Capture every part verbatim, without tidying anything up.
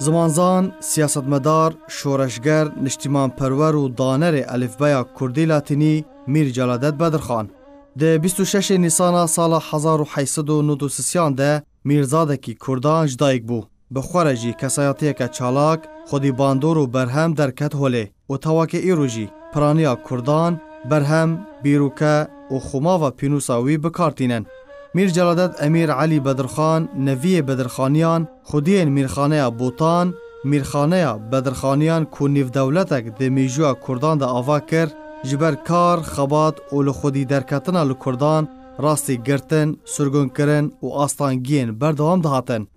Zimanzan, siyasetmedar, şoreşger, niştîmanperwer û danerê elîfbeya kurdî latînî Mîr Celadet Bedirxan. Di bîst û şeşê Nîsana sala hezar û heyt sed û nod û sisiyan de Mîrzadekî kurdan ji dayik bû. Bi xwe re jî kesayetiyeke çalak, xwedî bandor û berhem derket holê û tawakê îro jî piraniya kurdan, berhem, bîrûke û xumava pînûsa wî bi kar tînin. Mîr Celadet Emîr Elî Bedirxan, neviyê Bedirxaniyan, xwediyên Mîrxaneya Botan, Mîrxaneya Bedirxaniyan ku nîvdewletek di mêjûya kurdan de ava kir, ji ber kar, xebat û li xwedî derketina li kurdan rastî girtin, sirgûnkirin û astangiyên berdewam dihatin.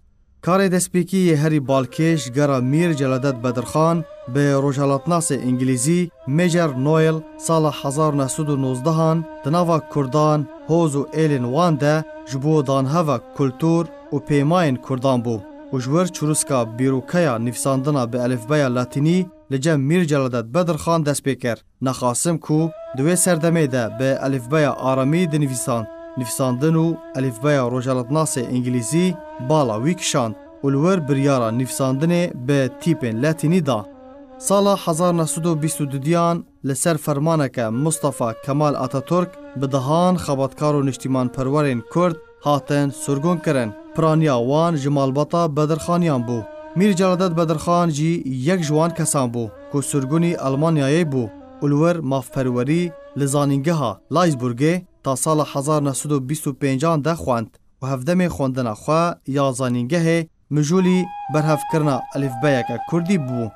Karê destpêkî yê herî balkêş gera Mîr Celadet Bedirxan bi rojhilatnasê îngilîzî Major Noel sala hezar neh sed û nozdehan di nava kurdan, hoz û êlên wan de ji bo danheva kultur û pêmayên kurdan bû û ji wir çirûska bîrûkeya nivîsandina bi elîfbeya latînî li cem Mîr Celadet Bedirxan dest pê kir. Nexasim ku di wê serdemê de bi elîfbeya aramî dinivîsand, nivîsandin û elîfbeya rojhilatnasê îngilîzî bala wî kişand û li wir biryara nivîsandinê bi tîpên latînî da. Sala hezar neh sed û bîst û dudiyan li ser fermaneke Mustafa Kemal Ataturk bi dehan xebatkar û niştîmanperwerên kurd hatin sirgûnkirin. Piraniya wan ji malbata Bedirxaniyan bû. Mîr Celadet Bedirxan jî yek ji wan kesan bû ku sirgûnî Elmanyayê bû û li wir mafperwerî li Zanîngeha Leisburgê ta sala hezar neh sed û bîst û pêncan de xwend û hevdemê xwendina xwe ya zanîngehê mijûlî berhevkirina elîfbeyeke kurdî bû.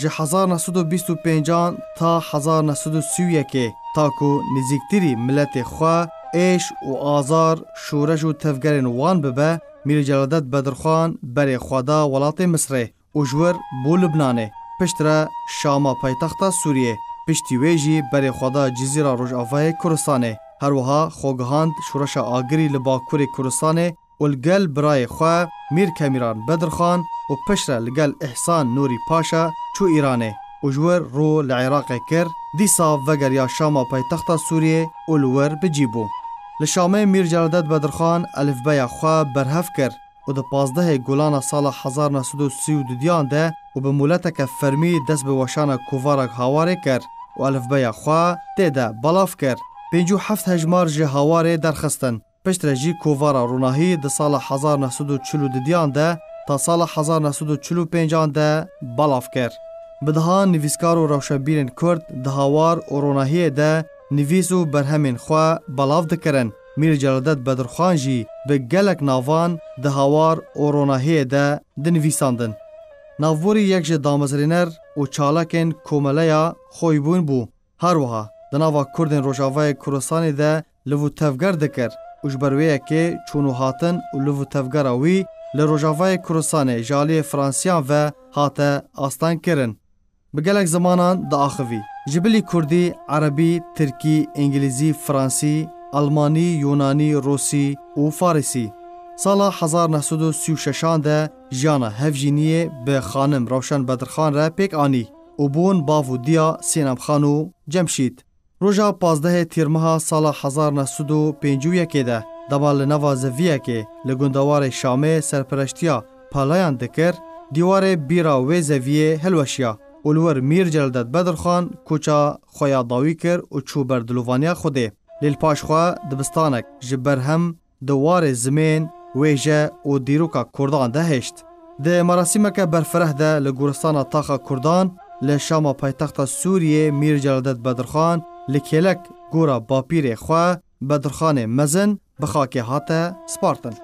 Ji hezar neh sed û bîst û pêncan ta hezar neh sed û sî û yekê, ta ku nêzîktirî miletê xwe êş û azar, şoreş û tevgerên wan bibe, Mîr Celadet Bedirxan berê xwe da welatê Misrê û ji wir bû Libnanê, piştre Şama paytexta Sûriyê, piştî wê jî berê xwe da Cizîra Rojavayê Kurdistanê. Her wiha xwe gihand şoreşa agirî li Bakurê Kurdistanê û li gel birayê xwe Mîr Kemîran Bedirxan û piştre li gel Îhsan Nûrî Paşa çû Îranê û ji wir rû li Iraqê kir, dîsa vegeriya Şama paytexta Sûriyê û li wir bi cî bû. Li Şamê Mîr Celadet Bedirxan elîfbeya xwe berhev kir û di pazdehê Gulana sala hezar neh sed û sî û dudiyan de û bi moleteke fermî dest bi weşana kovara Hawarê kir û elîfbeya xwe tê de belav kir. Pêncî û heft hejmar ji Hawarê derxistin. Piştre jî kovara Ronahî di sala hezar neh sed û çil û dudiyan de ta sala hezar neh sed û çil û pêncan de belav kir. Bi dehan nivîskar û rewşenbîrên Kurd di Hawar û Ronahiyê de nivîs û berhemên xwe belav dikirin. Mîr Celadet Bedirxan jî bi gelek navan di Hawar û Ronahiyê de dinivîsandin. Navborî yek ji damezrêner û çalakên Komeleya Xoybûn bû. Her wiha di nava Kurdên Rojavayê Kurdistanê de liv û tevger dikir û ji ber wê yekê çûn û hatin û liv û tevgera wî li Rojavayê Kurdistanê ji aliyê Fransiyan ve hate astengkirin. Bi gelek zimanan diaxivî. Ji bilî kurdî, erebî, tirkî, îngilîzî, fransî, almanî, yûnanî, rûsî û farisî. Sala hezar neh sed û sî û şeşan de jiyana hevjîniyê bi xanim Rewşen Bedirxan re pêk anî û bûn bav û diya Sînemxan û Cemşîd. Roja pazdehê Tîrmeha sala hezar neh sed û pêncî û yekê de, dema li nava zeviyekê li gundewarê Şamê serpereştiya palayan dikir, dîwarê bîra wê zeviyê hilweşiya û li wir Mîr Celadet Bedirxan koça xwe ya dawî kir û çû ber dilovaniya Xwedê. Lê li paş xwe dibistanek ji berhem di warê zimên, wêje û dîroka Kurdan de hişt. Di merasîmeke berfireh de li goristana taxa Kurdan li Şama paytexta Sûriyê Mîr Celadet Bedirxan li kêlek gora bapîrê xwe Bedirxanê Mezin bi xakê hate spartin.